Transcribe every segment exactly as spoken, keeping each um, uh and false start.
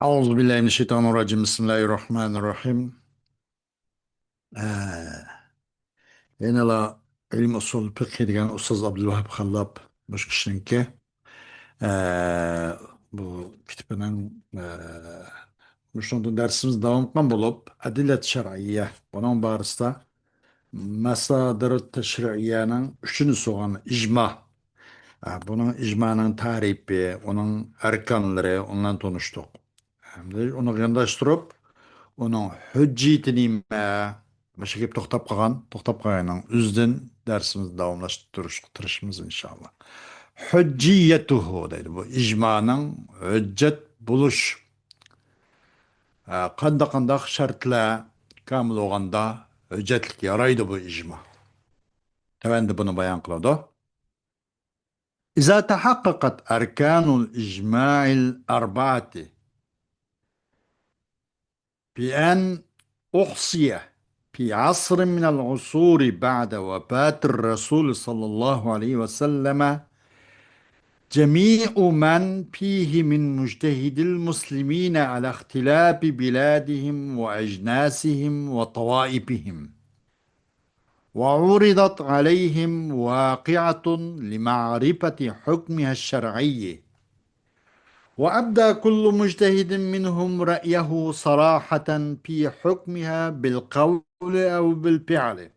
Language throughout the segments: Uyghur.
أعوذ بالله من الشيطان الرجيم. بسم الله الرحمن الرحيم. ئە، يەنىلا ئىلمى ئۇسۇل فىقھى دېگەن ئۇستاز ئابدۇلۋاھاب خاللاپ مۇشۇ كىشىنىڭكى، ئە، بۇ كىتابىنىڭ، ئە، مۇشۇنىڭدىن دەرسىمىز داۋام قىلغان بولۇپ، ئەدىللەت شەرئىيە، بۇنىڭ بارىسىدا ماسادىر تەشرىئىيەنىڭ ئۈچىنچىسى بولغان ئىجما. ئە، بۇنىڭ ئىجمانىڭ تەرىپى، ئۇنىڭ ئەركانلىرى، ئۇنى بىلەن تونۇشتۇق. ئەمدى ئۇنى يانداشتۇرۇپ، ئۇنىڭ ھۆججىيىتى نېمە؟ مۇشۇ گەپ توختاپ قالغان، توختاپ قالغاننىڭ ئۆزىدىن دەرسىمىزنى داۋاملاشتۇرۇشقا تىرىشىمىز، ئىنشائاللا. ھۆججىيەتۇھۇ دەيدۇ. بۇ ئىجمانىڭ ھۆججەت بولۇش، ئە، قانداق، قانداق شەرتلەر كامىل بولغاندا ھۆججەتلىك يارايدۇ بۇ ئىجما. تۆۋەندە بۇنى بايان قىلىدۇ. إذا تحققت أركان الإجماع الأربعة بأن أحصي في عصر من العصور بعد وفاة الرسول صلى الله عليه وسلم جميع من فيه من مجتهد المسلمين على اختلاف بلادهم وأجناسهم وطوائفهم، وعرضت عليهم واقعة لمعرفة حكمها الشرعي، وأبدى كل مجتهد منهم رأيه صراحة في حكمها بالقول أو بالفعل،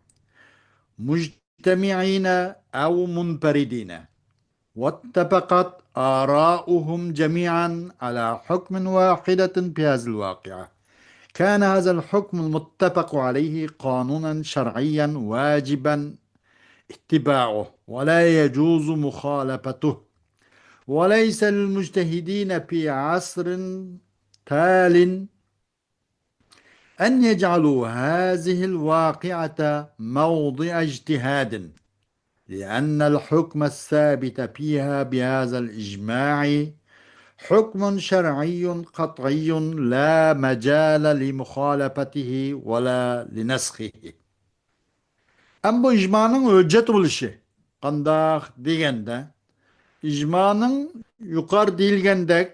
مجتمعين أو منفردين، واتفقت آراؤهم جميعا على حكم واحدة في هذه الواقعة، كان هذا الحكم المتفق عليه قانونا شرعيا واجبا اتباعه ولا يجوز مخالفته، وليس للمجتهدين في عصر تال أن يجعلوا هذه الواقعة موضع اجتهاد، لأن الحكم الثابت فيها بهذا الإجماع حكم شرعي قطعي لا مجال لمخالفته ولا لنسخه. ئەمما بۇ ئىجمانىڭ ھۆججەت بولۇشى قانداق دېگەندە، ئىجمانىڭ يۇقىرى دېيىلگەندەك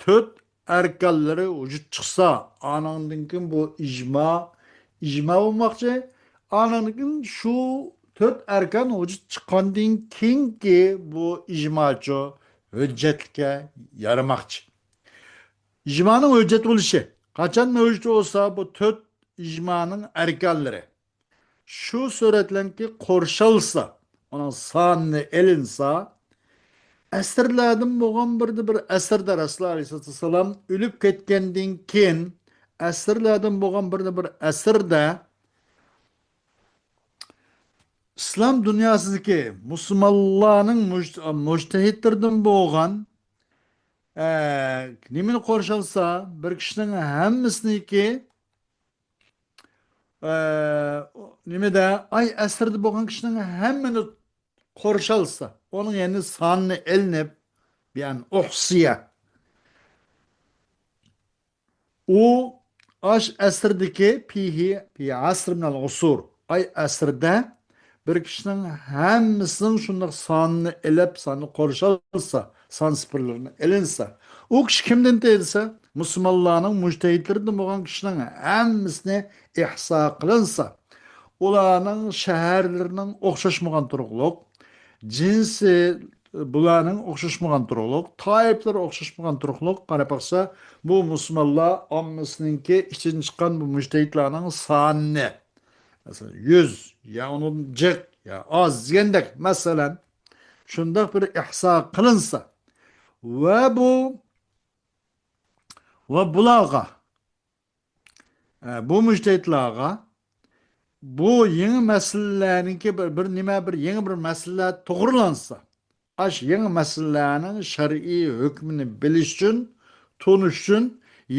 تۆت ئەركانلىرى ۋۇجۇد چىقسا، ئانىڭدىن كېيىن بۇ ئىجما، ئىجما بولماقچى. ئانىڭدىن كېيىن شۇ تۆت ئەركان ۋۇجۇد چىققاندىن كېيىنكى بۇ ئىجماچۇ ھۆججەتلىككە يارىماقچى. ئىجمانىڭ ھۆججەت بولۇشى. قاچان مەۋجۇت بولسا بۇ تۆت ئىجمانىڭ ئەركانلىرى شۇ سۈرەتلەرنىڭكى قورشالسا، ئۇنىڭ سانىنى ئېلىنسا، ئەسىرلەردىن بولغان بىردە بىر ئەسىردە، رەسۇلۇللاھ ئەلەيھىسسالاتۇ ۋەسسالام ئۆلۈپ كەتكەندىن كېيىن، ئەسىرلەردىن بولغان بىردە بىر ئەسىردە ئىسلام دۇنياسىدىكى مۇسۇلمانلارنىڭ مۇج-، مۇجتەھىدلىرىدىن بولغان، ئە، نېمىنى قورشالسا، بىر كىشىنىڭ ھەممىسىنىڭكى، ئە، نېمىدە، ئاي ئەسىردە بولغان كىشىنىڭ ھەممىنى قورشالسا، ئۇنىڭ يەنى سانىنى ئېلىنىپ، بىئەن ئۇھسىيە. ئۇ ئاش ئەسىردىكى، فيه، في عصر من العصور. ئاي ئەسىردە بىر كىشىنىڭ ھەممىسىنىڭ شۇنداق سانىنى ئېلىپ، ساننى قورشالسا، سان سىپىرلىرىنى ئېلىنسا، ئۇ كىشى كىمدىن دېسە، مۇسۇلمانلارنىڭ مۇجتەھىدلىرىدىن بولغان كىشىنىڭ ھەممىسىنى ئىھسا قىلىنسا، ئۇلارنىڭ شەھەرلىرىنىڭ ئوخشاشمىغان تۇرۇقلۇق، جىنسى بۇلارنىڭ ئوخشاشمىغان تۇرۇقلۇق، تائىپىلىرى ئوخشاشمىغان تۇرۇقلۇق قاراپ باقسا، بۇ مۇسۇلمانلار ئاممىسىنىڭكى ئىچىدىن چىققان بۇ مۇجتەھىدلارنىڭ سانىنى، مەسىلەن، يۈز يا ئۇنىڭدىن جىق يا ئاز دېگەندەك، مەسىلەن، شۇنداق بىر ئىھسا قىلىنسا ۋە بۇ، ۋە بۇلارغا، ئە، بۇ مۇجتەھىدلارغا بۇ يېڭى مەسىلىلەرنىڭكى بىر، بىر نېمە، بىر يېڭى بىر مەسىلىلەر توغرىلانسا، ئاش يېڭى مەسىلىلەرنىڭ شەرئىي ھۆكمىنى بىلىش ئۈچۈن، تونۇش ئۈچۈن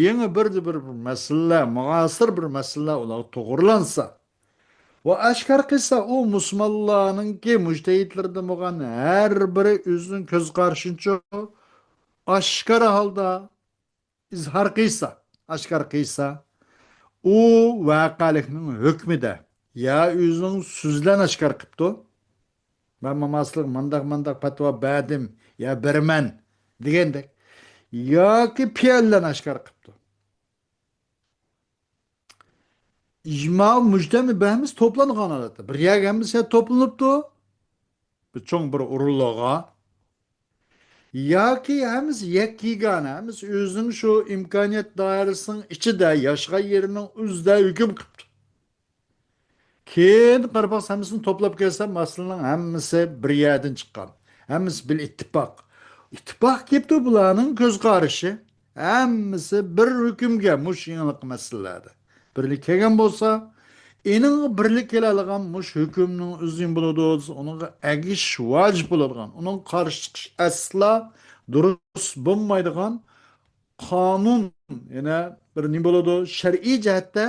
يېڭى بىردە بىر، بىر مەسىلىلەر، مۇئاسىر بىر مەسىلىلەر ئۇلارغا توغرىلانسا ۋە ئاشكارا قىلسا، ئۇ مۇسۇلمانلارنىڭكى مۇجتەھىدلىرىدىن بولغان ھەر بىرى ئۆزىنىڭ كۆز قارىشىنچە ئاشكارا ھالدا ئىزھار قىلسا، ئاشكارا قىلسا، ئۇ ۋەقەلىكنىڭ ھۆكمىدە يا ئۆزىنىڭ سۆزى بىلەن ئاشكارا قىپتۇ، مەن ماڭا مانداق، مانداق پەتىۋا بەردىم يا بېرىمەن دېگەندەك، ياكى پېئىل بىلەن ئاشكارا قىپتۇ. ئىجما مۇجتەمە بىر ھەممىسى توپلانغان ھالەتتە. بىر يەرگە ھەممىسى توپلىنىپتۇ. بىر چوڭ بىر ئورۇنلارغا. ياكى ھەممىسى يەككىگانە، ھەممىسى ئۆزىنىڭ شۇ ئىمكانىيەت دائىرىسىنىڭ ئىچىدە، ياشىغان يېرىنىڭ ئۆزىدە ھۆكۈم قىپتۇ. كېيىن قاراپ باقسا، ھەممىسىنى توپلاپ كەلسە، مەسىلىنىڭ ھەممىسى بىر يەردىن چىققان. ھەممىسى بىر ئىتتىپاق. ئىتتىپاق كېپتۇ بۇلارنىڭ كۆز قارىشى. ھەممىسى بىر ھۆكۈمگە مۇشۇ يېڭىلىق مەسىلىلەردە. بىرلىك كەلگەن بولسا، ئېنىڭغا بىرلىك كېلەلىگەن مۇشۇ ھۆكۈمنىڭ ئۆزى نېمە بولىدۇ دېسە، ئۇنىڭغا ئەگىشىش ۋاجىپ بولىدىغان، ئۇنىڭغا قارشى چىقىش ئەسلا دۇرۇس بولمايدىغان قانۇن، يەنە بىر نېمە بولىدۇ؟ شەرئىي جەھەتتە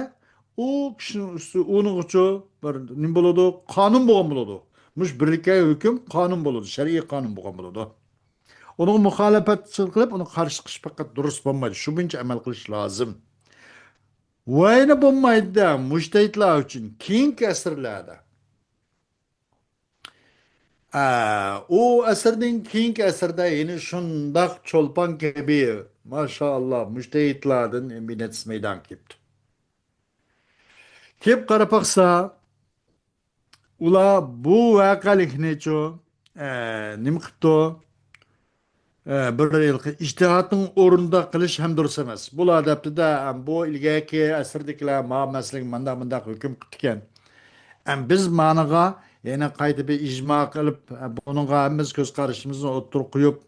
ئۇ كىشىنىڭ ئۈستى، ئۇنىڭغىچۇ بىر نېمە بولىدۇ؟ قانۇن بولغان بولىدۇ. مۇشۇ بىرلىككە ھۆكۈم قانۇن بولىدۇ، شەرئىي قانۇن بولغان بولىدۇ. ئۇنىڭغا مۇخالىپەت قىلىپ، ئۇنى قارشى چىقىش پەقەت دۇرۇس بولمايدۇ. شۇ بويىچە ئەمەل قىلىش لازىم. ۋە يەنە بولمايدۇ مۇجتەھىدلار ئۈچۈن كېيىنكى ئەسىرلەردە. ئە، ئۇ ئەسىردىن كېيىنكى ئەسىردە يەنە شۇنداق چولپان كەبى، ماشائاللا، مۇجتەھىدلاردىن ئىممىنەتسىز مەيدانغا كېلىپتۇ. كېلىپ قاراپ باقسا، ئۇلار بۇ ۋەقەلىكنىچۇ، ئە، نېمە قىپتۇ؟ ئە، بىر ھېلىقى ئىجتىھادنىڭ ئورنىدا قىلىش ھەم دۇرۇس ئەمەس. بۇلار دەپتۇ-دە، بۇ ئىلگەركى ئەسىردىكىلەر ما مەسىلىگە مۇنداق، مۇنداق ھۆكۈم قىپتىكەن. ئەم، بىز مانىغا يەنە قايتا بىر ئىجما قىلىپ، ئە، بۇنىڭغا ھەممىمىز كۆز قارىشىمىزنى ئوتتۇرىغا قويۇپ،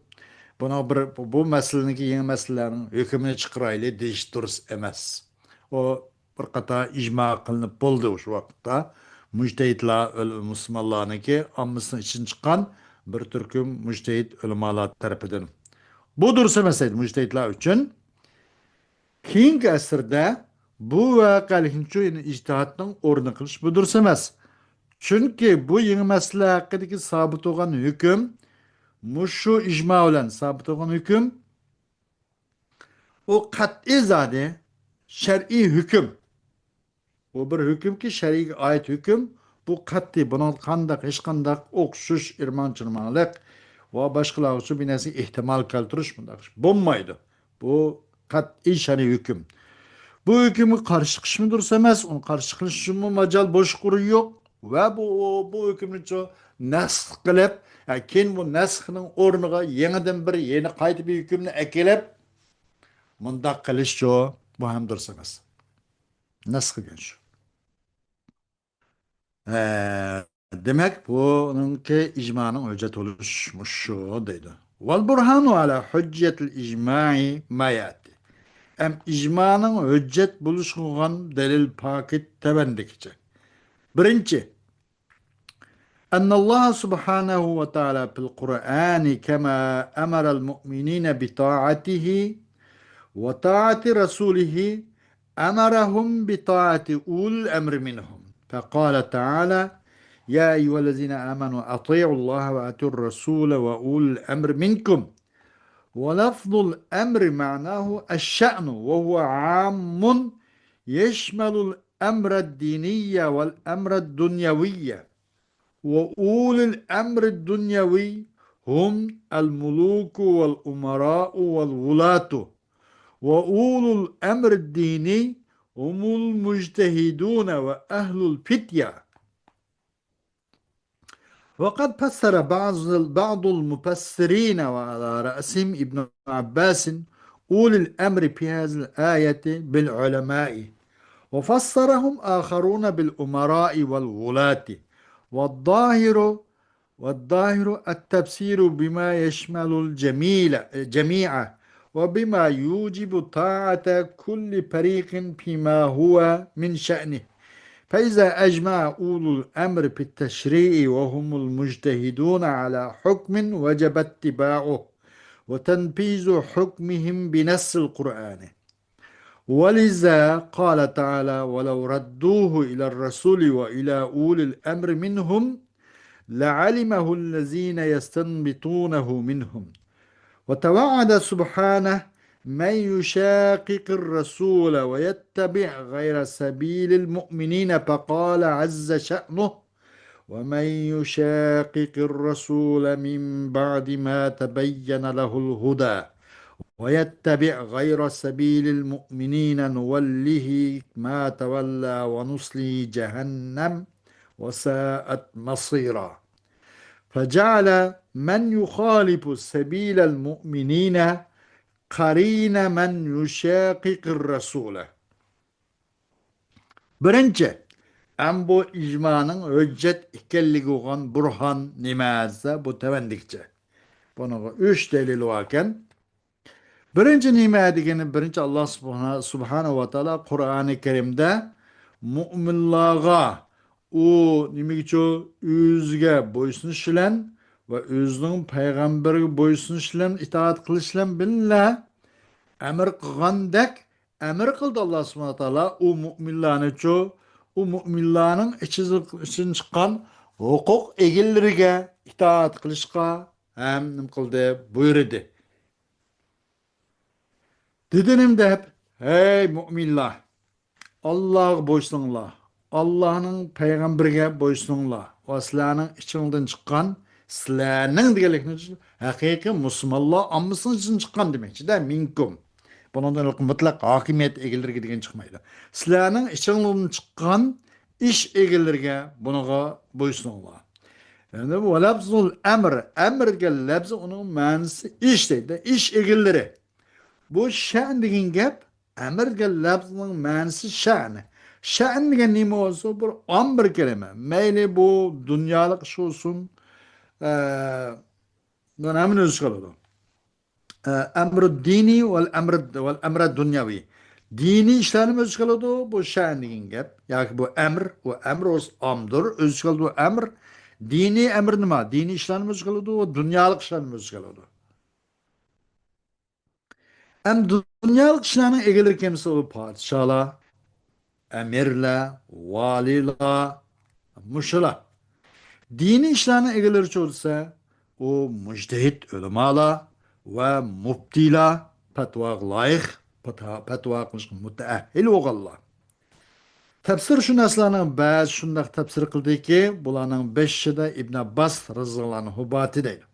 بۇنىڭ بىر، بۇ مەسىلىنىڭكى يېڭى مەسىلىلەرنىڭ ھۆكمىنى چىقىرايلى دېيىش دۇرۇس ئەمەس. ئۇ بىر قاتار ئىجما قىلىنىپ بولدى شۇ ۋاقىتتا. مۇجتەھىدلار، ئۆل-، مۇسۇلمانلارنىڭكى ئاممىسىنىڭ ئىچىدىن چىققان بىر تۈركۈم مۇجتەھىد ئۆلىمالار تەرىپىدىن. بۇ دۇرۇس ئەمەس دەيدۇ مۇجتەھىدلار ئۈچۈن. كېيىنكى ئەسىردە بۇ ۋەقەلىكنى شۇ يەنە ئىجتىھادنىڭ ئورنى قىلىش بۇ دۇرۇس ئەمەس. چۈنكى بۇ يېڭى مەسىلە ھەققىدىكى سابىت بولغان ھۆكۈم، مۇشۇ ئىجما بىلەن سابىت بولغان ھۆكۈم، ئۇ قەتئىي زادى شەرئىي ھۆكۈم. بۇ بىر ھۆكۈمكى، شەرئىيگە ئائىت ھۆكۈم. بۇ قەتئىي، بۇنىڭ قانداق، ھېچقانداق ئوخشىشىش، ئىرمان-چىرمانلىق ۋە باشقىلارغىچۇ بىر نەرسىگە ئېھتىمال كەلتۈرۈش، بۇنداق ئىش بولمايدۇ. بۇ قەتئىي شەرئىي ھۆكۈم. بۇ ھۆكۈمگە قارشى چىقىشمۇ دۇرۇس ئەمەس، ئۇنى قارشى قىلىش ئۈچۈنمۇ ماجال، بوشلۇق ئورۇن يوق. ۋە بۇ، بۇ ھۆكۈمنىچۇ نەسخ قىلىپ، ھە، كېيىن بۇ نەسخنىڭ ئورنىغا يېڭىدىن بىر يەنە قايتا بىر ھۆكۈمنى ئەكېلىپ، مۇنداق قىلىشچۇ، بۇ ھەم دۇرۇس ئەمەس. نەسخ دېگەن شۇ. ئە، دېمەك، بۇنىڭكى ئىجمانىڭ ھۆججەت بولۇش مۇشۇ دەيدۇ. والبرهان على حجية الإجماع ما يأتي. ئەم ئىجمانىڭ ھۆججەت بولۇشىغا بولغان دەلىل پاكىت تۆۋەندىكىچە. بىرىنچى، أن الله سبحانه وتعالى في القرآن كما أمر المؤمنين بطاعته وطاعة رسوله أمرهم بطاعة أولي الأمر منهم. فقال تعالى: يا أيها الذين آمنوا أطيعوا الله وأطيعوا الرسول وأولي الأمر منكم. ولفظ الأمر معناه الشأن، وهو عام يشمل الأمر الديني والأمر الدنيوي. وأولي الأمر الدنيوي هم الملوك والأمراء والولاة، وأولو الأمر الديني هم المجتهدون وأهل الفتية. وقد فسر بعض، بعض المفسرين وعلى رأسهم ابن عباس أولي الأمر في هذه الآية بالعلماء، وفسرهم آخرون بالأمراء والولاة، والظاهر، والظاهر التفسير بما يشمل الجميل، جميع، وبما يوجب طاعة كل فريق فيما هو من شأنه. فإذا أجمع أولو الأمر في التشريع وهم المجتهدون على حكم وجب اتباعه وتنفيذ حكمهم بنص القرآن. ولذا قال تعالى: ولو ردوه إلى الرسول وإلى أولي الأمر منهم لعلمه الذين يستنبطونه منهم. وتوعد سبحانه: من يشاقق الرسول ويتبع غير سبيل المؤمنين، فقال عز شأنه: ومن يشاقق الرسول من بعد ما تبين له الهدى ويتبع غير سبيل المؤمنين نوله ما تولى ونصله جهنم وساءت مصيرا. فجعل من يخالف سبيل المؤمنين قرين من يشاقق الرسول. بىرىنچى، ئەم بۇ ئىجمانىڭ ھۆججەت ئىكەنلىكى بولغان بۇرھان نېمە دېسە، بۇ تۆۋەندىكىچە. بۇنىڭغا ئۈچ دەلىل باركەن. بىرىنچى نېمە دېگىنى، بىرىنچى، ئاللا سۇبھانە-، سۇبھانەھۇ ۋە تائالا قۇرئانى كەرىمدە مۇئمىنلارغا ئۇ نېمىگىچۇ ئۆزىگە بويسۇنۇش بىلەن ۋە ئۆزىنىڭ پەيغەمبىرىگە بويسۇنۇش بىلەن، ئىتائەت قىلىش بىلەن بىللە ئەمر قىلغاندەك ئەمر قىلدى ئاللا سۇبھانەھۇ ۋە تائالا ئۇ مۇئمىنلارنىچۇ، ئۇ مۇئمىنلارنىڭ ئىچىدىن چىققان ھوقۇق ئىگىلىرىگە ئىتائەت قىلىشقا ھەم نېمە قىلدى؟ بۇيرۇدى. دېدى نېمە دەپ؟ ھەي مۇئمىنلار! ئاللاغا بويسۇنۇڭلار، ئاللانىڭ پەيغەمبىرىگە بويسۇنۇڭلار ۋە سىلەرنىڭ ئىچىڭلاردىن چىققان، سىلەرنىڭ دېگەنلىكنى ھەقىقىي مۇسۇلمانلار ئاممىسىنىڭ ئىچىدىن چىققان دېمەكچىدە، مىنكۇم. بۇنىڭدىن مۇتلەق ھاكىمىيەت ئىگىلىرىگە دېگەن چىقمايدۇ. سىلەرنىڭ ئىچىڭلاردىن چىققان ئىش ئىگىلىرىگە بۇنىڭغا بويسۇنۇڭلار. يەنى ۋە لەفزۇل ئەمر، ئەمر دېگەن لەپزى ئۇنىڭ مەنىسى ئىش دەيدۇ، ئىش ئىگىلىرى. بۇ شەن دېگەن گەپ، ئەمر دېگەن لەپزنىڭ مەنىسى شەن. شەن دېگەن نېمە بولسا، بىر ئام بىر كەلىمە. مەيلى بۇ دۇنيالىق ئىش بولسۇن، ئە، بۇنى ھەممىنى ئۆز ئىچىگە ئالىدۇ. ئە، ئەمرۇ دىنى ۋەل ئەمرۇ، ۋەل ئەمرە دۇنياۋى. دىنىي ئىشلارنى ئۆز ئىچىگە ئالىدۇ، بۇ شەن دېگەن گەپ. ياكى بۇ ئەمر، بۇ ئەمر ئۆز ئامدۇر، ئۆز ئىچىگە ئالىدۇ ئەمر. دىنىي ئەمر نېمە؟ دىنىي ئىشلارنى ئۆز ئىچىگە ئالىدۇ، دۇنيالىق ئىشلارنى ئۆز ئىچىگە ئالىدۇ. ئەم دۇنيالىق ئىشلارنىڭ ئىگىلىرى كىمسە، ئۇ پادىشاھلار، ئەمىرلەر، ۋالىيلار، مۇشۇلار. دىنىي ئىشلارنىڭ ئىگىلىرىچۇ دېسە، ئۇ مۇجتەھىد ئۆلىمالار ۋە مۇپتىلار، پەتىۋاغا لايىق، پەتىۋا، پەتىۋا قىلىشقا مۇتەئەھھىل بولغانلار. تەپسىرشۇناسلارنىڭ بەزى شۇنداق تەپسىر قىلدىكى، بۇلارنىڭ بېشىدا ئىبن ئابباس رەزىياللاھۇ ئەنھۇ باتى دەيدۇ.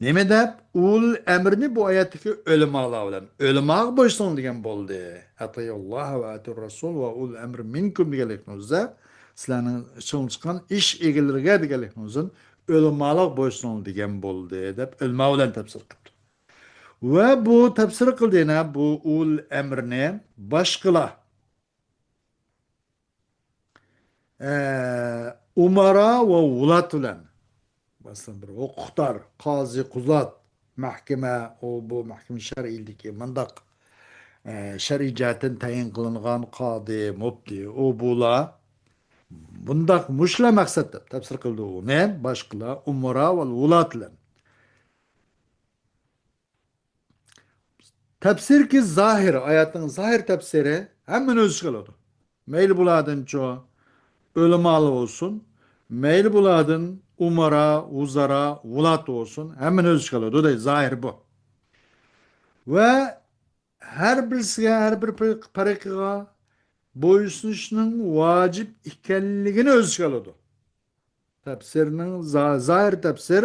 نېمە دەپ؟ ئۇل ئەمرنى بۇ ئايەتتىكى ئۆلىمالار بىلەن، ئۆلىماغا بويسۇنۇڭ دېگەن بولدى. ئەتىئۇللاھ ۋە ئەتىئۇر رەسۇل ۋە ئۇل ئەمر مىنكۇم دېگەنلىكنىڭ ئۆزى، سىلەرنىڭ ئىچىڭ چىققان ئىش ئىگىلىرىگە دېگەنلىكنىڭ ئۆزىدىن ئۆلىمالار بويسۇنۇڭ دېگەن بولدى دەپ ئۆلىما بىلەن تەپسىر قىپتۇ. ۋە بۇ تەپسىر قىلدى يەنە بۇ ئۇل ئەمرنى باشقىلار، ئە، ئۇمارا ۋە ۋۇلات بىلەن، مەسىلەن، بىر ھوقۇقدار، قازى، قۇزات، مەھكىمە، ئۇ، بۇ مەھكىمە شەرئىيلىكى، مۇنداق، ئە، شەرئىي جەھەتتىن تەيىن قىلىنغان قادى، مۇپتى، ئۇ، بۇلار، بۇنداق مۇشۇلار مەقسەت دەپ تەپسىر قىلدى ئۇنى باشقىلار، ئۇمارا ۋە ۋۇلات بىلەن. تەپسىركى زاھىر، ئايەتنىڭ زاھىر تەپسىرى ھەممىنى ئۆز ئىچىگە ئالىدۇ. مەيلى بۇلاردىنچۇ ئۆلىمالار بولسۇن، مەيلى بۇلاردىن ئۇمارا، ۋۇزارا، ۋۇلات بولسۇن، ھەممىنى ئۆز ئىچىگە ئالىدۇ دەيدۇ، زاھىر بۇ. ۋە ھەر بىرسىگە، ھەر بىر پەرىقىغا بويسۇنۇشنىڭ ۋاجىپ ئىكەنلىكىنى ئۆز ئىچىگە ئالىدۇ. تەپسىرنىڭ زا-، زاھىر تەپسىر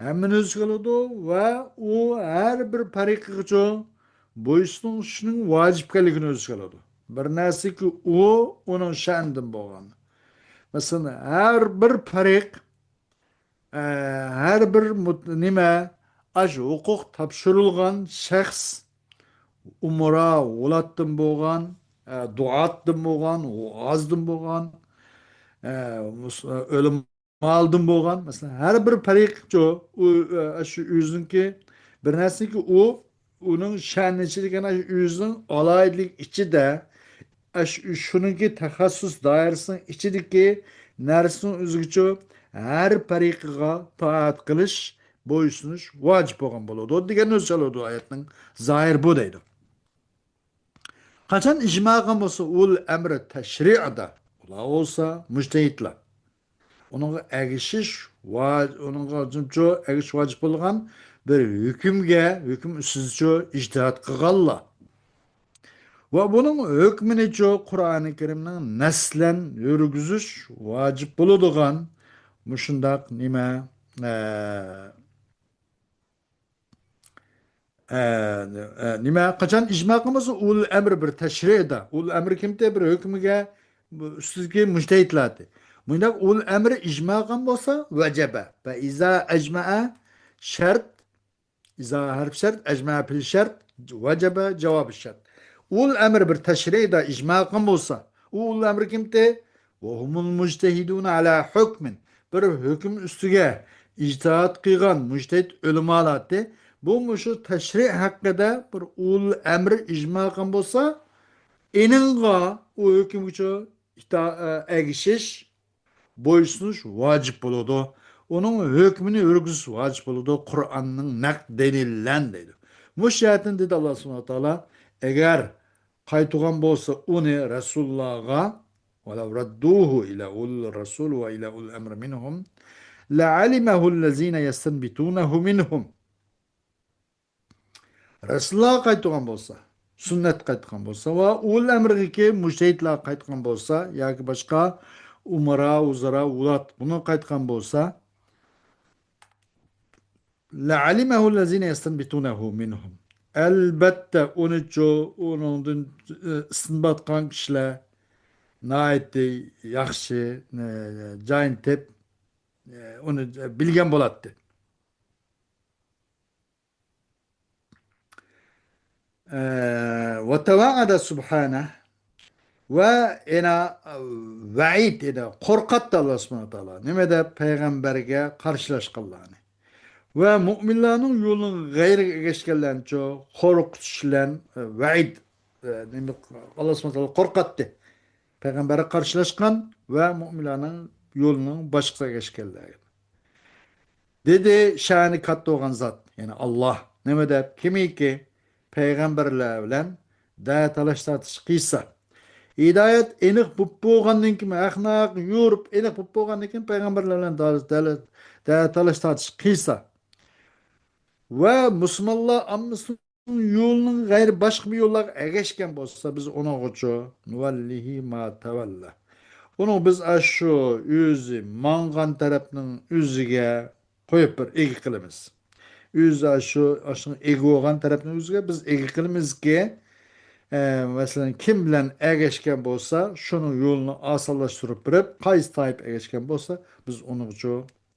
ھەممىنى ئۆز ئىچىگە ئالىدۇ ۋە ئۇ ھەر بىر پەرىقىگىچۇ بويسۇنۇشنىڭ ۋاجىپ ئىكەنلىكىنى ئۆز ئىچىگە ئالىدۇ. بىر نەرسىكى ئۇ، ئۇنىڭ شەنىدىن بولغان. مەسىلەن، ھەر بىر پەرىق، ئە، ھەر بىر مۇت-، نېمە، ئاشۇ ھوقۇق تاپشۇرۇلغان شەخس، ئۇمرا، ۋۇلاتتىن بولغان، ئە، دۇئاتتىن بولغان، ۋائىزدىن بولغان، ئە، مۇس-، ئە، ئۆلىمالدىن بولغان، مەسىلەن، ھەر بىر پەرىقچۇ، ئۇ، ئە، شۇ ئۆزىنىڭكى بىر نەرسىنىڭكى ئۇ، ئۇنىڭ شەنى ئىچىدىكى ئاشۇ ئۆزىنىڭ ئالاھىدىلىكى ئىچىدە، ئاشۇ، شۇنىڭكى تەخەسسۇس دائىرىسىنىڭ ئىچىدىكى نەرسىنىڭ ئۆزىگىچۇ ھەر پەرىقىغا تائەت قىلىش، بويسۇنۇش ۋاجىپ بولغان بولىدۇ دېگەننى ئۆز ئالىدۇ ئايەتنىڭ زاھىر بۇ دەيدۇ. قاچان ئىجما قىلغان بولسا ئۇل ئەمرى تەشرىئدا، ئۇلار بولسا مۇجتەھىدلار. ئۇنىڭغا ئەگىشىش ۋاج-، ئۇنىڭغا ئەگىشىش ۋاجىپ بولغان بىر ھۆكۈمگە، ھۆكۈم ئۈستىدىچۇ ئىجتىھاد قىلغانلار. ۋە بۇنىڭ ھۆكمىنىچۇ قۇرئانى كەرىمنىڭ نەسلەن يۈرگۈزۈش ۋاجىپ بولىدىغان مۇشۇنداق نېمە، ئە، ئە، ئە، نېمە، قاچان ئىجما قىلمىسا، ئۇل ئەمر بىر تەشرىئدا، ئۇل ئەمر كىمتى؟ بىر ھۆكۈمگە ئۈستىدىكى مۇجتەھىدلارتى. مۇنداق ئۇل ئەمر ئىجما قىلغان بولسا، ۋەجەبە. فە ئىزا ئەجمەئە شەرت، ئىزا ھەرپ شەرت، ئەجمەئە پىل شەرت، ۋەجەبە جاۋابى شەرت. ئۇل ئەمر بىر تەشرىئدا ئىجما قىلغان بولسا، ئۇ ئۇل ئەمر كىمتى؟ ۋە ھۇمۇل مۇجتەھىدۇنە ئەلا ھۆكمىن. بىر ھۆكۈم ئۈستىگە ئىجتىھاد قىلغان مۇجتەھىد ئۆلىمالارتى. بۇ مۇشۇ تەشرىئ ھەققىدە بىر ئۇل ئەمر ئىجما قىلغان بولسا، ئېنىڭغا ئۇ ھۆكۈمگىچۇ ئىتا-، ئە، ئەگىشىش، بويسۇنۇش ۋاجىپ بولىدۇ. ئۇنىڭ ھۆكمىنى يۈرگۈزۈش ۋاجىپ بولىدۇ، قۇرئاننىڭ نەق دەلىلى بىلەن دەيدۇ. مۇشۇ جەھەتتىن دېدى ئاللا سۇبھانەھۇ ۋە تائالا، ئەگەر قايتىدىغان بولسا ئۇنى رەسۇللارغا، ولو ردوه إلى أولي الرسول وإلى أولي الأمر منهم لعلمه الذين يستنبطونه منهم. رەسۇللار قايتىدىغان بولسا، سۈننەت قايتىدىغان بولسا ۋە ئۇل ئەمرىدىكى مۇجتەھىدلار قايتىدىغان بولسا ياكى باشقا ئۇمارا، ۋۇزارا، ۋۇلات بۇنى قايتىدىغان بولسا، لعلمه الذين يستنبطونه منهم. ئەلبەتتە ئۇنىچۇ، ئۇنىڭدىن، ئى، ئىستىنبات قىلغان كىشىلەر ناھايىتى ياخشى، ئى، جايىنى تېپ، ئى، ئۇنى بىلگەن بولاتتى. ئە، ۋە تەۋەئەدە سۇبھانە ۋە يەنە ۋەئىد، يەنە قورقاتتى ئاللا سۇبھانە تائالا. نېمە دەپ؟ پەيغەمبەرگە قارشىلاشقانلارنى ۋە مۇئمىنلارنىڭ يولىنىڭ غەيرىگە ئەگەشكەنلەرنىچۇ قورقۇتۇش بىلەن، ئە، ۋەئىد، ئە، نېمە، ئاللا سۇبھانە تائالا قورقاتتى. پەيغەمبەرگە قارشىلاشقان ۋە مۇئمىنلارنىڭ يولىنىڭ باشقىسىغا ئەگەشكەنلەرگە. دېدى، شەنى كاتتا بولغان زات، يەنى ئاللا. نېمە دەپ؟ كىمكى پەيغەمبەرلەر بىلەن دە تالاش تارتىش قىلسا، ھىدايەت ئېنىق بولۇپ بولغاندىن كېيىن، ھەقنى ھەق يورۇپ ئېنىق بولۇپ بولغاندىن كېيىن، پەيغەمبەرلەر بىلەن دە، دە، دە تالاش تارتىش قىلسا ۋە مۇسۇلمانلار ئاممىسىنىڭ يولىنىڭ غەيرى باشقا بىر يوللارغا ئەگەشكەن بولسا، بىز ئۇنىڭغىچۇ نۇۋەللىھى ما تەۋەللە. ئۇنىڭ بىز ئاشۇ ئۆزى ماڭغان تەرەپنىڭ ئۆزىگە قويۇپ بىر ئىگە قىلىمىز. ئۆزى ئاشۇ، ئاشۇنىڭ ئىگە بولغان تەرەپنىڭ ئۆزىگە بىز ئىگە قىلىمىزكى، ئە، مەسىلەن، كىم بىلەن ئەگەشكەن بولسا، شۇنىڭ يولىنى ئاسانلاشتۇرۇپ بېرىپ، قايسى تائىپە ئەگەشكەن بولسا، بىز ئۇنىڭغىچۇ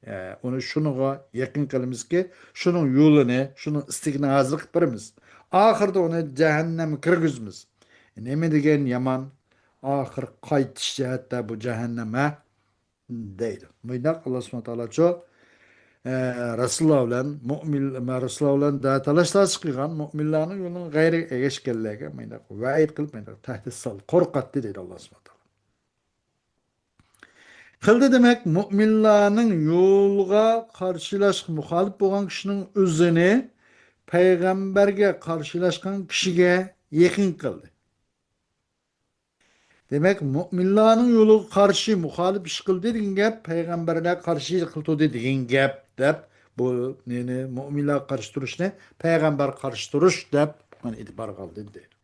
ئە، ئۇنى شۇنىڭغا يېقىن قىلىمىزكى، شۇنىڭ يولىنى، شۇنىڭ ئىستىكىنى ھازىر قىلىپ بېرىمىز. ئاخىرىدا ئۇنى جەھەننەمگە كىرگۈزىمىز. نېمە دېگەن يامان، ئاخىر قايتىش جەھەتتە بۇ جەھەننەم، ھە؟ دەيدۇ. مۇنداق ئاللا سۇبھانەھۇ ۋە تائالاچۇ، ئە، رەسۇلۇللا بىلەن مۇئمىن، رەسۇلۇللا بىلەن دە تالاش تارتىش قىلغان مۇئمىنلارنىڭ يولىنىڭ غەيرىگە ئەگەشكەنلەرگە مۇنداق ۋەئىد قىلىپ، مۇنداق تەھدىت سالدى، قورقاتتى دەيدۇ ئاللا سۇبھانەھۇ ۋە تائالا. قىلدى. دېمەك، مۇئمىنلارنىڭ يولىغا قارشىلاشقا مۇخالىپ بولغان كىشىنىڭ ئۆزىنى پەيغەمبەرگە قارشىلاشقان كىشىگە يېقىن قىلدى. دېمەك، مۇئمىنلارنىڭ يولىغا قارشى، مۇخالىپ ئىش قىلدى دېگەن گەپ، پەيغەمبەرگە قارشى قىلدى دېگەن گەپ، دەپ، بۇ، يەنى مۇئمىنلارغا قارشى تۇرۇشنى پەيغەمبەرگە قارشى تۇرۇش دەپ ئېتىبارغا ئالدى، دەيدۇ.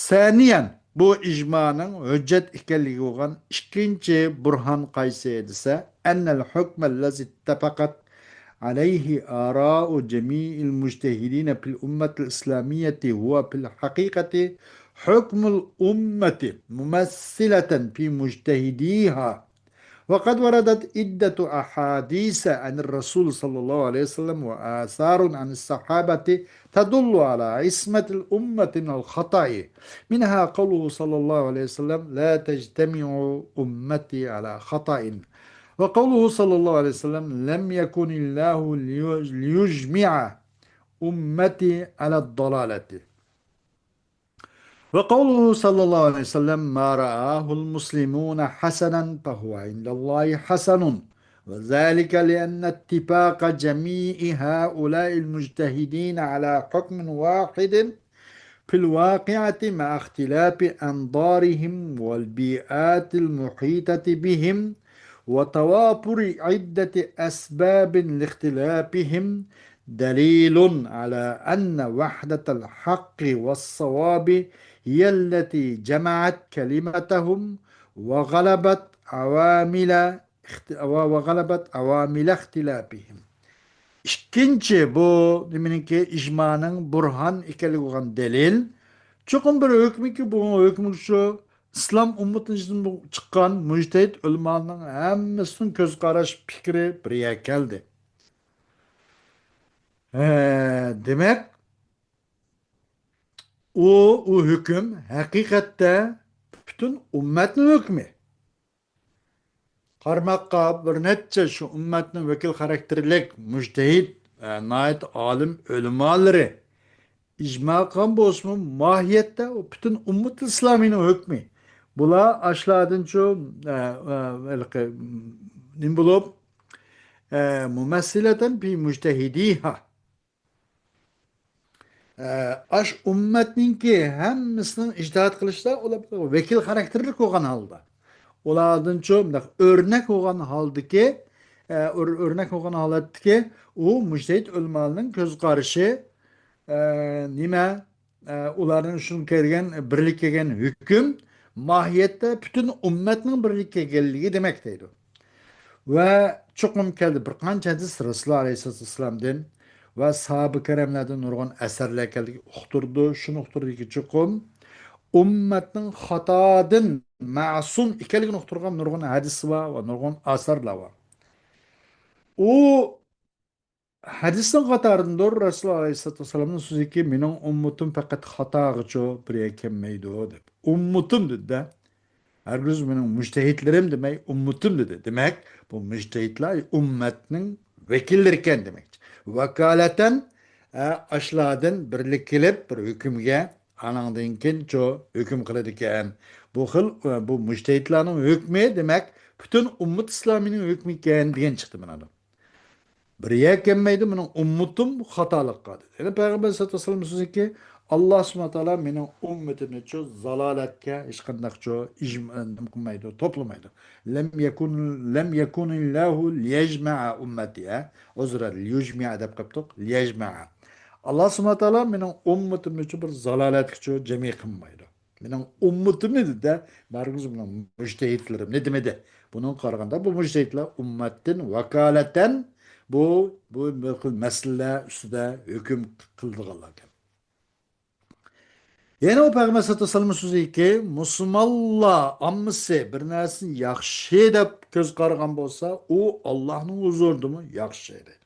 سانىيەن، بۇ ئىجمانىڭ ھۆججەت ئىكەنلىكىگە بولغان ئىككىنچى بۇرھان قايسى دېسە، أن الحكم الذي اتفقت عليه آراء جميع المجتهدين في الأمة الإسلامية هو في الحقيقة حكم الأمة ممثلة في مجتهديها، وقد وردت عدة أحاديث عن الرسول صلى الله عليه وسلم وآثار عن الصحابة تدل على عصمة الأمة من الخطأ، منها قوله صلى الله عليه وسلم: "لا تجتمع أمتي على خطأ"، وقوله صلى الله عليه وسلم: "لم يكن الله ليج-، ليجمع أمتي على الضلالة". وقوله صلى الله عليه وسلم: "ما رآه المسلمون حسنا فهو عند الله حسن"، وذلك لأن اتفاق جميع هؤلاء المجتهدين على حكم واحد في الواقعة مع اختلاف أنظارهم والبيئات المحيطة بهم وتوافر عدة أسباب لاختلافهم دليل على أن وحدة الحق والصواب هي التي جمعت كلمتهم وغلبت عوامل اخت-، وغلبت عوامل اختلافهم. ئىككىنچى، بۇ نېمىنىڭكى، ئىجمانىڭ بۇرھان ئىكەنلىكى بولغان دەلىل. چوقۇم بىر ھۆكمىكى، بۇ ھۆكمى شۇ، ئىسلام ئۈممىتىدىن چىققان مۇجتەھىد ئۆلىمالارنىڭ ھەممىسىنىڭ كۆز قاراش پىكرى بىر يەرگە كەلدى. ھە، دېمەك، ئۇ، ئۇ ھۆكۈم ھەقىقەتتە پۈتۈن ئۈممەتنىڭ ھۆكمى. قارىماققا بىر نەچچە شۇ ئۈممەتنىڭ ۋەكىل خاراكتېرلىك مۇجتەھىد، ئە، ناھايىتى ئالىم ئۆلىمالىرى ئىجما قىلغان بولسىمۇ، ماھىيەتتە ئۇ پۈتۈن ئۈممەت ئىسلامىنىڭ ھۆكمى. بۇلار ئاشۇلاردىنچۇ، ئە، ئە، ھېلىقى، نېمە بولۇپ، ئە، مۇمەسسىلەتەن پى مۇجتەھىدىھا. ئە، ئاش ئۈممەتنىڭكى ھەممىسىنىڭ ئىجتىھات قىلىشتا ئۇلار ۋەكىل خاراكتېرلىك بولغان ھالدا، ئۇلاردىنچۇ مۇنداق ئۆرنەك بولغان ھالدىكى، ئە، ئۆر-، ئۆرنەك بولغان ھالەتتىكى ئۇ مۇجتەھىد ئۆلىمالارنىڭ كۆز قارىشى، ئە، نېمە، ئە، ئۇلارنىڭ شۇنىڭ كەلگەن، بىرلىككە كەلگەن ھۆكۈم ماھىيەتتە پۈتۈن ئۈممەتنىڭ بىرلىككە كەلگەنلىكى دېمەك دەيدۇ. ۋە چوقۇم كەلدى بىر قانچە ھەدىس رەسۇلۇللا ئەلەيھىسسالاتۇ ۋەسسالامدىن ۋە ساھابە كەرەملەردىن نۇرغۇن ئەسەرلەر كەلدى، ئۇقتۇردى. شۇنى ئۇقتۇردىكى، چوقۇم ئۈممەتنىڭ خاتادىن مەسۇم ئىكەنلىكىنى ئۇقتۇرغان نۇرغۇن ھەدىس بار ۋە نۇرغۇن ئاسارلار بار. ئۇ ھەدىسنىڭ قاتارىدىندۇر رەسۇلۇللا ئەلەيھىسسالاتۇ ۋەسسالامنىڭ سۆزىكى، مېنىڭ ئۈممىتىم پەقەت خاتاغىچۇ بىر يەرگە كەلمەيدۇ، دەپ. ئۈممىتىم دېدى-دە. ھەرگىز مېنىڭ مۇجتەھىدلىرىم دېمەي، ئۈممىتىم دېدى. دېمەك، بۇ مۇجتەھىدلار ئۈممەتنىڭ ۋەكىللىرى ئىكەن دېمەكچى. ۋاكالەتەن، ئە، ئاشۇلاردىن بىرلىككە كېلىپ بىر ھۆكۈمگە، ئاناڭدىن كېيىن شۇ ھۆكۈم قىلىدىكەن. بۇ خىل، ئە، بۇ مۇجتەھىدلارنىڭ ھۆكمى، دېمەك، پۈتۈن ئۈممەت ئىسلامىنىڭ ھۆكمى ئىكەن دېگەن چىقتى مانا. بىر يەرگە كەلمەيدۇ، مېنىڭ ئۈممىتىم خاتالىققا، دېدى. يەنى پەيغەمبەر سەللەللاھۇ ئەلەيھى ۋەسەللەم سۆزىكى، ئاللا سۇبھانەھۇ ۋە تائالا مېنىڭ ئۈممىتىمنى شۇ زالالەتكە ھېچقانداق شۇ ئىجما-، نېمە قىلمايدۇ، توپلىمايدۇ. لەم يەكۇن، لەم يەكۇنىللاھۇ لىيەجمەئە ئۈممەتى، ھە؟ ئۇزرا، لىيۇجمەئە دەپ قاپتۇق، لىيەجمەئە. ئاللا سۇبھانەھۇ ۋە تائالا مېنىڭ ئۈممىتىمنى شۇ بىر زالالەتكە شۇ جەمئىي قىلمايدۇ. مېنىڭ ئۈممىتىمنى دېدى، ھەرگىز مېنىڭ مۇجتەھىدلىرىمنى دېمىدى. بۇنىڭغا قارىغاندا، بۇ مۇجتەھىدلار ئۈممەتتىن ۋاكالەتەن بۇ، بۇ بىر خىل مەسىلىلەر ئۈستىدە ھۆكۈم قىلىدىغانلار ئىكەن. يەنە ئۇ پەيغەمبەر سەللەللاھۇ ئەلەيھى ۋەسەللەم سۆزىكى، مۇسۇلمانلار ئاممىسى بىر نەرسىنى ياخشى دەپ كۆز قارىغان بولسا، ئۇ ئاللاھنىڭ ھۇزۇرىدىمۇ ياخشى دەيدۇ.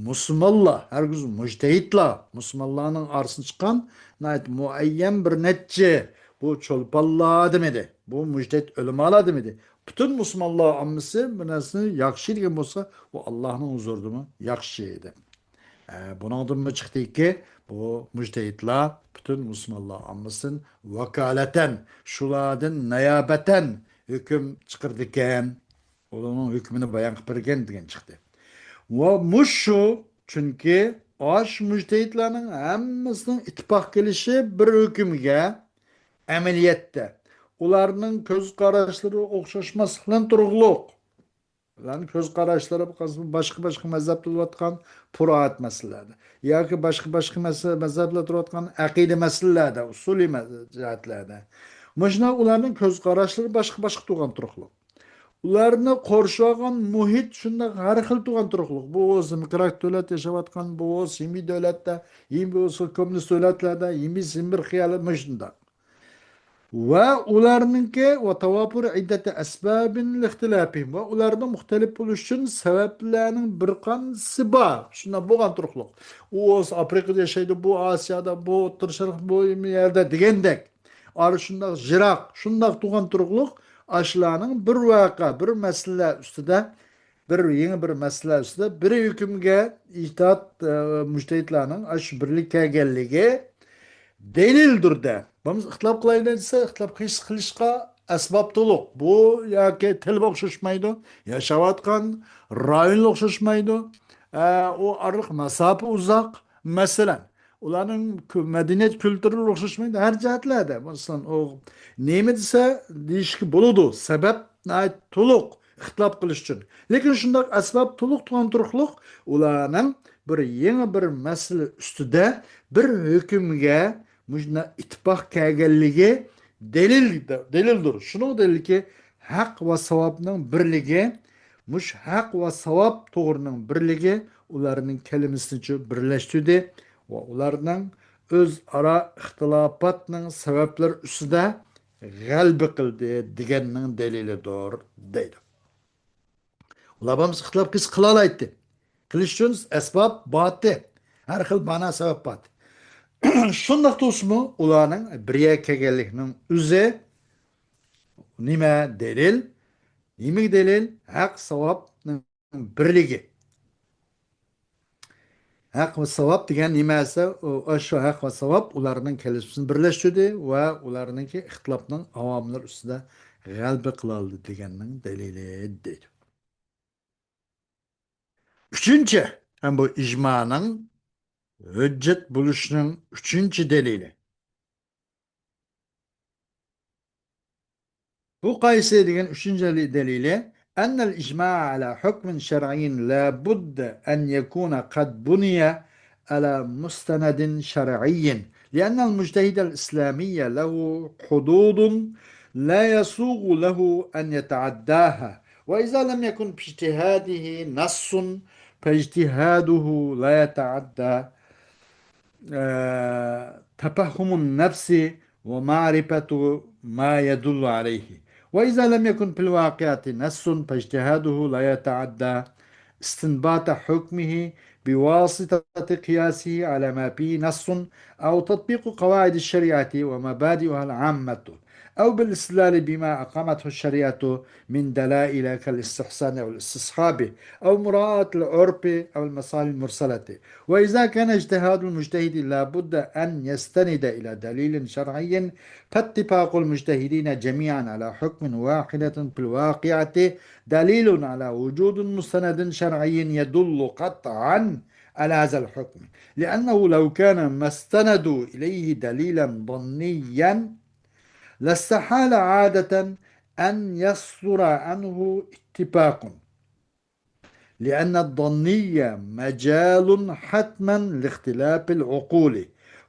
مۇسۇلمانلار، ھەرگىز مۇجتەھىدلار، مۇسۇلمانلارنىڭ ئارىسىدىن چىققان ناھايىتى مۇئەييەن بىر نەچچە، بۇ چولپانلار دېمىدى، بۇ مۇجتەھىد ئۆلىمالار دېمىدى. پۈتۈن مۇسۇلمانلار ئاممىسى بىر نەرسىنى ياخشى دېگەن بولسا، ئۇ ئاللاھنىڭ ھۇزۇرىدىمۇ ياخشى ئىدى. ئە، بۇنىڭدىنمۇ چىقتىكى، بۇ مۇجتەھىدلار پۈتۈن مۇسۇلمانلار ئاممىسىدىن ۋاكالەتەن، شۇلاردىن نايابەتەن ھۆكۈم چىقىرىدىكەن. ئۇلارنىڭ ھۆكمىنى بايان قىلىپ بەرگەن دېگەن چىقتى. ۋە مۇشۇ، چۈنكى ئاش مۇجتەھىدلارنىڭ ھەممىسىنىڭ ئىتتىپاق كېلىشى بىر ھۆكۈمگە، ئەمەلىيەتتە ئۇلارنىڭ كۆز قاراشلىرى ئوخشاشماسلىقى بىلەن تۇرۇقلۇق. ئۇلارنىڭ كۆز قاراشلىرى باشقا، باشقا مەزھەپتە بولۇۋاتقان پۇرائەت مەسىلىلەردە ياكى باشقا، باشقا مەسە-، مەزھەپلەردە تۇرۇۋاتقان ئەقىدە مەسىلىلەردە، ئۇسۇلىي مە-، جەھەتلەردە. مۇشۇنداق ئۇلارنىڭ كۆز قاراشلىرى باشقا، باشقا تۇرغان تۇرۇقلۇق. ئۇلارنى قورشىۋالغان مۇھىت شۇنداق ھەر خىل تۇرغان تۇرۇقلۇق. بۇ بولسا دېموكرات دۆلەتتە ياشاۋاتقان، بۇ بولسا ھىمىي دۆلەتتە، ھىم بولسا كوممۇنىست دۆلەتلەردە، ھىمىي زىمبىر خىيالى مۇشۇنداق. ۋە ئۇلارنىڭكى ۋە تاۋاپۇر ئىددەتى ئەسبابىن لىختىلاپىھىم، ۋە ئۇلارنىڭ مۇختەلىپ بولۇش ئۈچۈن سەۋەبلەرنىڭ بىر قانچىسى بار. شۇنداق بولغان تۇرۇقلۇق. ئۇ بولسا ئافرىقىدا ياشايدۇ، بۇ ئاسىيادا، بۇ ئوتتۇرا شەرق، بۇ يەردە دېگەندەك. ئارا شۇنداق يىراق، شۇنداق تۇرغان تۇرۇقلۇق، ئاشۇلارنىڭ بىر ۋەقە، بىر مەسىلە ئۈستىدە، بىر يېڭى بىر مەسىلە ئۈستىدە بىر ھۆكۈمگە ئىجتىھات، ئە، مۇجتەھىدلارنىڭ ئاشۇ بىرلىككە كەلگەنلىكى دەلىلدۇر دە. بولمىسا ئىختىلاپ قىلايلى دېسە، ئىختىلاپ قىلىش، قىلىشقا ئەسباب تولۇق. بۇ ياكى تىل ئوخشاشمايدۇ، ياشاۋاتقان رايون ئوخشاشمايدۇ، ئە، ئۇ ئارىلىق مەساپە ئۇزاق. مەسىلەن، ئۇلارنىڭ كۆ-، مەدەنىيەت كۈلتۈرلىرى ئوخشاشمايدۇ ھەر جەھەتلەردە. مەسىلەن، ئۇ نېمە دېسە، دېيىشكە بولىدۇ، سەۋەب ناھايىتى تولۇق ئىختىلاپ قىلىش ئۈچۈن. لېكىن شۇنداق ئەسۋاب تولۇق تۇرغان تۇرۇقلۇق ئۇلارنىڭ بىر يېڭى بىر مەسىلە ئۈستىدە بىر ھۆكۈمگە مۇشۇنداق ئىتتىپاق كەلگەنلىكى دەلىل، دەلىلدۇر. شۇنىڭ دەلىلىكى ھەق ۋە ساۋابنىڭ بىرلىكى مۇشۇ ھەق ۋە ساۋاب توغرىنىڭ بىرلىكى ئۇلارنىڭ كەلىمىسىنىچۇ بىرلەشتۈردى ۋە ئۇلارنىڭ ئۆزئارا ئىختىلاپاتنىڭ سەۋەبلىرى ئۈستىدە غەلىبە قىلدى دېگەننىڭ دەلىلىدۇر، دەيدۇ. ئۇلار بولمىسا ئىختىلاپ قىلسا قىلالايتتى. قىلىش ئۈچۈن ئەسباب بارتى. ھەر خىل مانا سەۋەب بارتى. شۇنداق تۇرسىمۇ ئۇلارنىڭ بىر يەرگە كەلگەنلىكىنىڭ ئۆزى نېمە دەلىل؟ نېمىگە دەلىل؟ ھەق ساۋابنىڭ بىرلىكى. ھەق ۋە ساۋاب دېگەن نېمە دېسە، ئۇ، ئاشۇ ھەق ۋە ساۋاب ئۇلارنىڭ كەلىمىسىنى بىرلەشتۈردى ۋە ئۇلارنىڭكى ئىختىلاپنىڭ ئاۋاملىرى ئۈستىدە غەلىبە قىلالىدى دېگەننىڭ دەلىلى، دەيدۇ. ئۈچىنچى، ھەم بۇ ئىجمانىڭ ھۆججەت بولۇشىنىڭ ئۈچىنچى دەلىلى. بۇ قايسى دېگەن ئۈچىنچى دەلىلى، أن الإجماع على حكم شرعي لا بد أن يكون قد بني على مستند شرعي، لأن المجتهد الإسلامي له حدود لا يسوغ له أن يتعداها، وإذا لم يكن في اجتهاده نص فاجتهاده لا يتعدى، آه، تفهم النفس ومعرفة ما يدل عليه. وإذا لم يكن في الواقعة نص فاجتهاده لا يتعدى استنباط حكمه بواسطة قياسه على ما فيه نص أو تطبيق قواعد الشريعة ومبادئها العامة أو بالاستدلال بما أقامته الشريعة من دلائل كالاستحسان أو الاستصحاب أو مراعاة العرف أو المصالح المرسلة. وإذا كان اجتهاد المجتهد لا بد أن يستند إلى دليل شرعي، فاتفاق المجتهدين جميعا على حكم واحدة في الواقعة دليل على وجود مستند شرعي يدل قطعا على هذا الحكم، لأنه لو كان ما استندوا إليه دليلا ظنيا لاستحال عادة أن يصدر عنه اتفاق، لأن الظني مجال حتما لاختلاف العقول،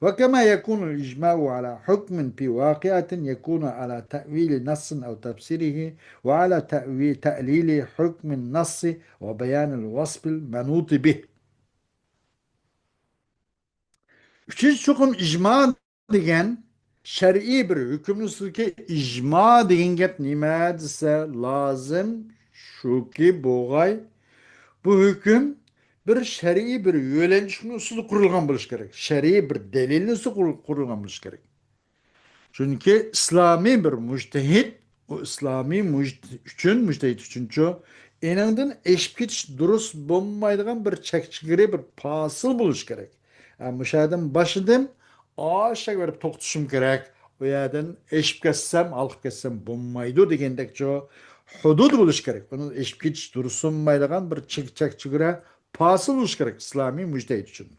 وكما يكون الإجماع على حكم في واقعة يكون على تأويل نص أو تفسيره، وعلى تأوي-، تأليل حكم النص وبيان الوصف المنوط به. ئۈچىنچى چوقۇم ئىجما دېگەن شەرئىي بىر ھۆكۈمنىڭ ئۈستىدىكى ئىجما دېگەن گەپ نېمە دېسە، لازىم شۇكى بوغاي، بۇ ھۆكۈم بىر شەرئىي بىر يۆلەنچۈكنىڭ ئۈستىدە قۇرۇلغان بولۇشى كېرەك. شەرئىي بىر دەلىلنىڭ ئۈستىدە قۇرۇل-، قۇرۇلغان بولۇشى كېرەك. چۈنكى ئىسلامىي بىر مۇجتەھىد، ئۇ ئىسلامىي مۇجت-، ئۈچۈن، مۇجتەھىد ئۈچۈنچۇ، ئېنىڭدىن ئېشىپ كېتىش دۇرۇس بولمايدىغان بىر چەك چېگرا، بىر پاسىل بولۇشى كېرەك. ھە، مۇشۇ يەردىن باشلىدىم، ئاشۇ يەرگە بېرىپ توختىشىم كېرەك. ئۇ يەردىن ئېشىپ كەتسەم، ھالقىپ كەتسەم بولمايدۇ دېگەندەكچۇ، ھۇدۇد بولۇشى كېرەك. ئۇنىڭدىن ئېشىپ كېتىش دۇرۇس بولمايدىغان بىر چېك-، چەك چېگرا، پاسىل بولۇشى كېرەك ئىسلامىي مۇجتەھىد ئۈچۈن.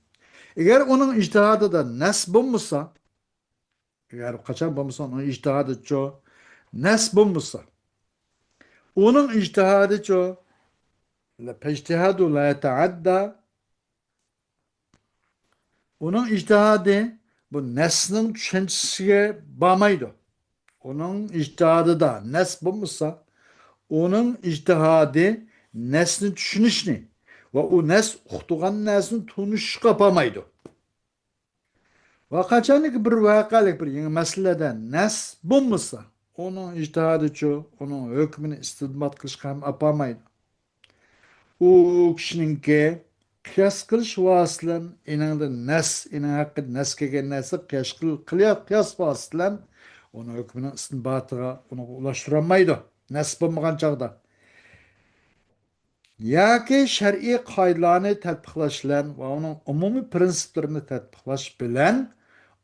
ئەگەر ئۇنىڭ ئىجتىھادىدا نەس بولمىسا، ئەگەر قاچان بولمىسا ئۇنىڭ ئىجتىھادىچۇ نەس بولمىسا، ئۇنىڭ ئىجتىھادىچۇ فاجتهاده لا يتعدى، ئۇنىڭ ئىجتىھادى بۇ نەسنىڭ چۈشەنچىسىگە بارمايدۇ. ئۇنىڭ ئىجتىھادىدا نەس بولمىسا، ئۇنىڭ ئىجتىھادى نەسنى چۈشىنىشنى ۋە ئۇ نەس ئۇقتۇرغان نەرسىنى تونۇشقا ئاپارمايدۇ. ۋە قاچانكى بىر ۋەقەلىك بىر يېڭى مەسىلىدە نەس بولمىسا، ئۇنىڭ ئىجتىھادىچۇ، ئۇنىڭ ھۆكمىنى ئىستىنبات قىلىشقا ھەم ئاپارمايدۇ. ئۇ كىشىنىڭكى قىياس قىلىش ۋاسىتىلەن ئېنىڭدىن نەس، ئېنىڭ ھەققىدە نەس كەلگەن نەرسە قىياس قىل-، قىلىيا-، قىياس ۋاسىتىلەن ئۇنىڭ ھۆكمىنىڭ ئىستىنباتىغا، ئۇنىڭغا ئۇلاشتۇرالمايدۇ. نەس بولمىغان چاغدا. ياكى شەرئىي قائىدىلەرنى تەتبىقلاش بىلەن ۋە ئۇنىڭ ئومۇمىي پرىنسىپلىرىنى تەتبىقلاش بىلەن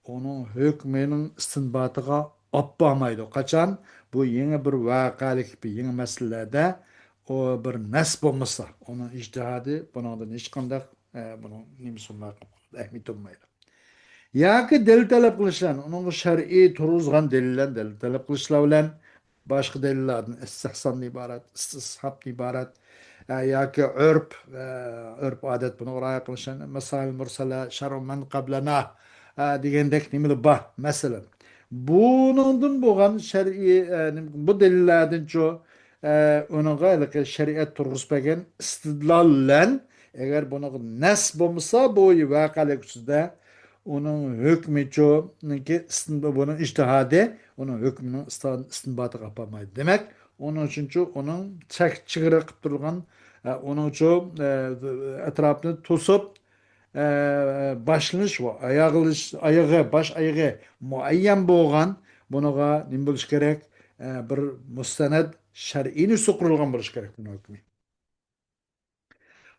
ئۇنىڭ ھۆكمىنىڭ ئىستىنباتىغا ئاپارمايدۇ. قاچان بۇ يېڭى بىر ۋەقەلىك، بىر يېڭى مەسىلىلەردە ئۇ بىر نەس بولمىسا، ئۇنىڭ ئىجتىھادى بۇنىڭدىن ھېچقانداق، ئە، بۇنىڭ نېمىسى بولمايدۇ، ئەھمىيىتى بولمايدۇ. ياكى دەلىل تەلەپ قىلىش بىلەن، ئۇنىڭغا شەرئىي تۇرغۇزغان دەلىل بىلەن، دەلىل تەلەپ قىلىشلار بىلەن، باشقا دەلىللاردىن ئىستىھساندىن ئىبارەت، ئىستىسھابتىن ئىبارەت، ئە، ياكى ئۆرپ، ئە، ئۆرپ ئادەت بۇنىڭغا رىئايە قىلىش، مەسائىل مۇرسەلە، شەرئۇ مەن قەبلەنا، ئە، دېگەندەك نېمىلەر بار، مەسىلەن. بۇنىڭدىن بولغان شەرئىي، ئە، نېمە، بۇ دەلىللاردىنچۇ، ئە، ئۇنىڭغا ھېلىقى شەرىئەت تۇرغۇزۇپ بەرگەن ئىستىدلال بىلەن، ئەگەر بۇنىڭغا نەس بولمىسا، بۇ ۋەقەلىك ئۈستىدە ئۇنىڭ ھۆكمىچۇ، ئۇنىڭكى ئىستىن-، بۇنىڭ ئىجتىھادى ئۇنىڭ ھۆكمىنىڭ ئىستان-، ئىستىنباتىغا ئاپارمايدۇ. دېمەك، ئۇنىڭ ئۈچۈنچۇ ئۇنىڭ چەك، چېگرا قىلىپ تۇرغان، ئە، ئۇنىڭچۇ، ئە، ئەتراپىنى توسۇپ، ئە، باشلىنىش ۋە ئاياغلىش-، ئايىغى، باش ئايىغى مۇئەييەن بولغان، بۇنىڭغا نېمە بولۇشى كېرەك؟ ئە، بىر مۇستەنەد شەرئىي نۇسخا قۇرۇلغان بولۇشى كېرەك بۇنىڭ ھۆكمى.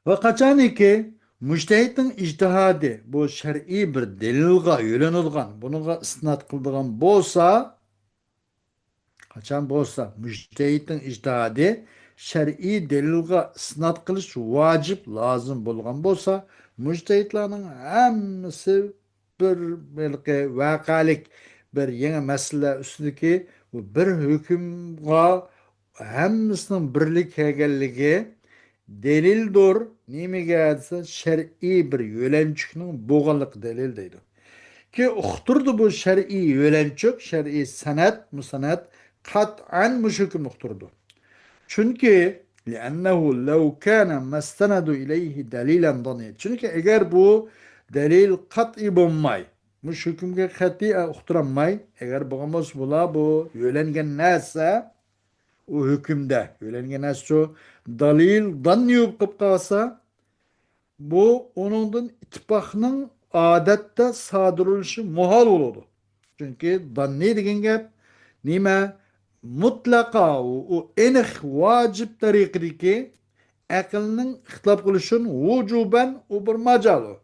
ۋە قاچانكى مۇجتەھىدنىڭ ئىجتىھادى بۇ شەرئىي بىر دەلىلغا يۆلىنىدىغان، بۇنىڭغا ئىستىناد قىلىدىغان بولسا، قاچان بولسا مۇجتەھىدنىڭ ئىجتىھادى شەرئىي دەلىلغا ئىستىناد قىلىش ۋاجىپ، لازىم بولغان بولسا، مۇجتەھىدلارنىڭ ھەممىسى بىر ھېلىقى ۋەقەلىك بىر يېڭى مەسىلە ئۈستىدىكى بۇ بىر ھۆكۈمغا ھەممىسىنىڭ بىرلىككە كەلگەنلىكى دەلىلدۇر. نېمىگە دېسە، شەرئىي بىر يۆلەنچۈكنىڭ بولغانلىقى دەلىل دەيدۇ. كى ئۇقتۇرىدۇ بۇ شەرئىي يۆلەنچۈك، شەرئىي سەنەد، مۇسەنەد قەتئەن مۇشۇ ھۆكۈمنى ئۇقتۇرىدۇ. چۈنكى، لأنه لو كان ما استندوا إليه دليلا ظنيا. چۈنكى ئەگەر بۇ دەلىل قەتئىي بولماي، مۇشۇ ھۆكۈمگە قەتئىي ئۇقتۇرالماي، ئەگەر بولغان بولسا، بۇلار بۇ يۆلەنگەن نەرسە، ئۇ ھۆكۈمدە يۆلەنگەن نەرسە شۇ دەلىل ظەننىي بولۇپ قالسا، بۇ ئۇنىڭدىن ئىتتىپاقنىڭ ئادەتتە سادىر بولۇشى مۇھال بولىدۇ. چۈنكى ظەننىي دېگەن گەپ نېمە؟ مۇتلەقا ئۇ، ئۇ ئېنىق ۋاجىپ تەرىقىدىكى ئەقىلنىڭ ئىختىلاپ قىلىشىدىن ۋۇجۇبەن ئۇ بىر ماجال ئۇ.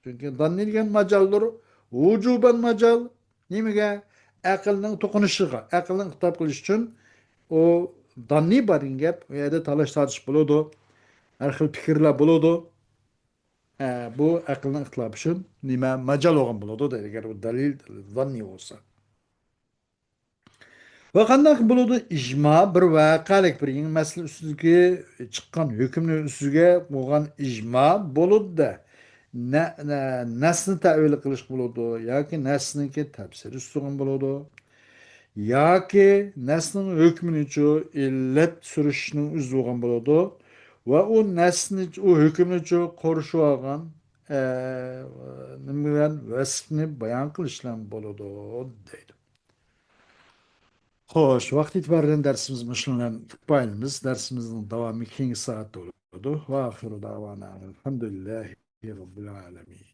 چۈنكى داننى دېگەن ماجالدۇر، ۋۇجۇبەن ماجال. نېمىگە؟ ئەقىلنىڭ توقۇنۇشىغا، ئەقىلنىڭ خىتاب قىلىشى ئۈچۈن ئۇ داننى بار دېگەن گەپ. ئۇ يەردە تالاش تارتىش بولىدۇ، ھەر خىل پىكىرلەر بولىدۇ. ئە، بۇ ئەقىلنىڭ ئىختىلاپى ئۈچۈن نېمە ماجال بولغان بولىدۇ دەيدۇ، ئەگەر بۇ دەلىل داننى بولسا. ۋە قانداق بولىدۇ؟ ئىجما بىر ۋەقەلىك بىر يېڭى مەسىلە ئۈستىدىكى چىققان ھۆكۈمنىڭ ئۈستىگە بولغان ئىجما بولىدۇ-دە. نە-، نە-، نەسنى تەۋىل قىلىشقا بولىدۇ ياكى نەسنىڭكى تەپسىرى تۇتقان بولىدۇ. ياكى نەسنىڭ ھۆكمىنىچۇ ئىللەت سۈرۈشنىڭ ئۆزى بولغان بولىدۇ. ۋە ئۇ نەسنى، ئۇ ھۆكۈمنىچۇ قورشىۋالغان، ئە، نېمە بىلەن ۋەسپنى بايان قىلىش بىلەن بولىدۇ دەيدۇ. خوش، ۋاقىت ئېتىبارى بىلەن دەرسىمىز مۇشۇنىڭ بىلەن پۈتتى. دەرسىمىزنىڭ داۋامى كېيىنكى سائەتتە بولىدۇ. ۋە ئاخىرۇ دەۋانا ئەلھەمدۇلىللاھى رەببىل ئالەمىن.